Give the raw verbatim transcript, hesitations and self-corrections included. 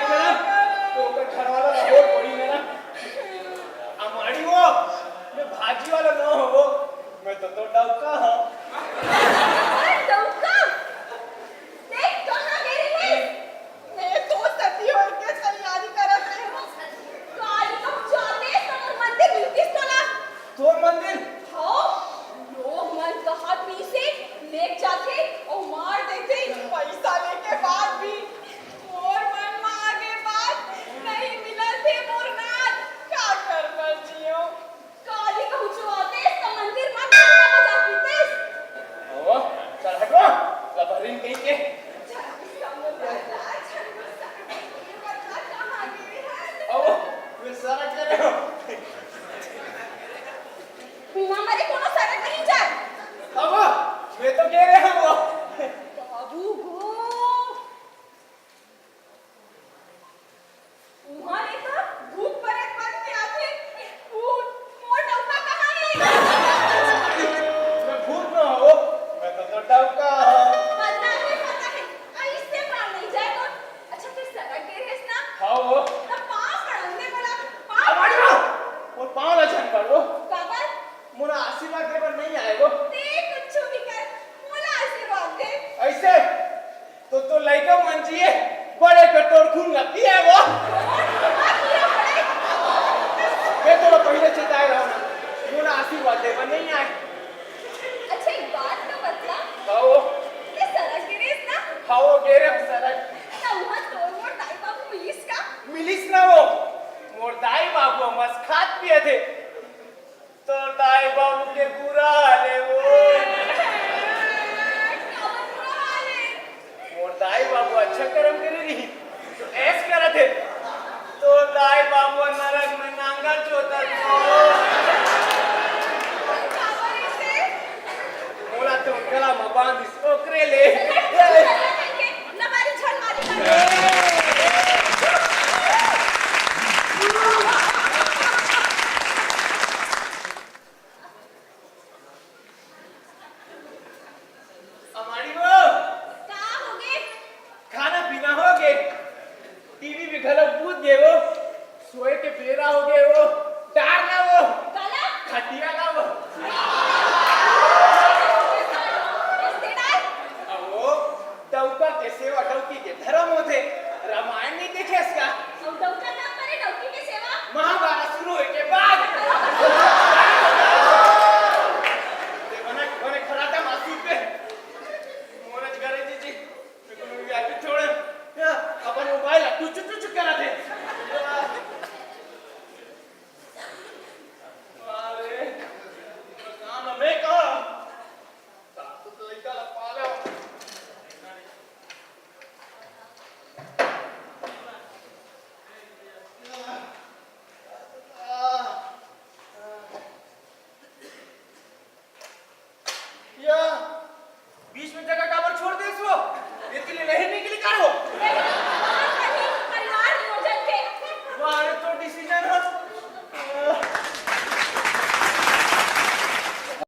ना, तो ओकर घर वाला ला बोल पड़ी ना। अमाड़ी वो, मैं भाजी वाला ना हो वो, मैं तो, तो डौका हूँ। डौका? देख, कहाँ गे रहिस? मैं तो सती होए के तैयारी करत रहेंव। काली कहूँ जाते, हमर मंदिर मिलतिस तोला। तोर मंदिर? हाँ, लोग मन कहत रहिसे, लेग जाथे अउ मार देथे, पैसा लेके बाद भी। मोर मन म आगे बात नहीं मिलत हे मोर नाथ, का करबो जियो। काली कहूँ चुरातेस त मंदिर म घंटा बजा पीतेस। ओ, चल हटो, लबरिन कहीं के। झन गुस्सा मोर बदला, झन गुस्सा। ये बदला कहाँ गे हे? ओ, मैं सारा करे हूँ। बिना मरे कोनो सरग नहीं जाए। अब मैं तो कह रहे हूँ वो। बाबू गो। उहाँ ले तो भूत प्रेत बन के आथे। भूत, मोर डौका कहाँ हे? मैं भूत ना हो, मैं तो, तो डौका हूँ। पता है, पता है। अइसे प्राण नहीं जाए तो। अच्छा, फिर सरग गे रहेस ना? हाँ वो। तब पाँव पड़न दे बोला, पाँव। अरे वाह, वो पाँव ला झन पड़ वो। काबर? मोला आशीर्वाद दे बर नहीं आए वो। ते कुछ भी कर, मोला आशीर्वाद दे। ऐसे? तो, तो लइका मन जिए, बड़े कटोर खून ला पिए वो। मैं तोला पहिले चेताए रहो ना, मोला आशीर्वाद दे बर नहीं आए। अच्छा, एक बात तो बतला। हाँ वो। ते सरग गे रहेस ना? हाँ वो, गे रहेंव सरग। त उहाँ तोर मोर दाई बाबू मिलिस का? मिलिस ना वो। मोर दाई बाबू मस्त खात पियत हे। तोर दाई बाबू के बुरा हाल हे वो। काबर बुरा हाल हे? मोर दाई बाबू अच्छा करम करे रही, तो ऐस करत हे। तोर दाई बाबू नरक में नांगर जोतत हे। काबर ऐसे? मोला तो गला में बांधिस ओकरे ले। लबारी झन मारी। अमाड़ी वो। का होगे? खाना पीना होगे, टीवी भी घलो बूझ गे वो, सोए के बेरा होगे वो, डार ना वो, काला? खटिया ना वो। रिश्तेदार? अब वो डौका के सेवा डौकी के धरम होथे।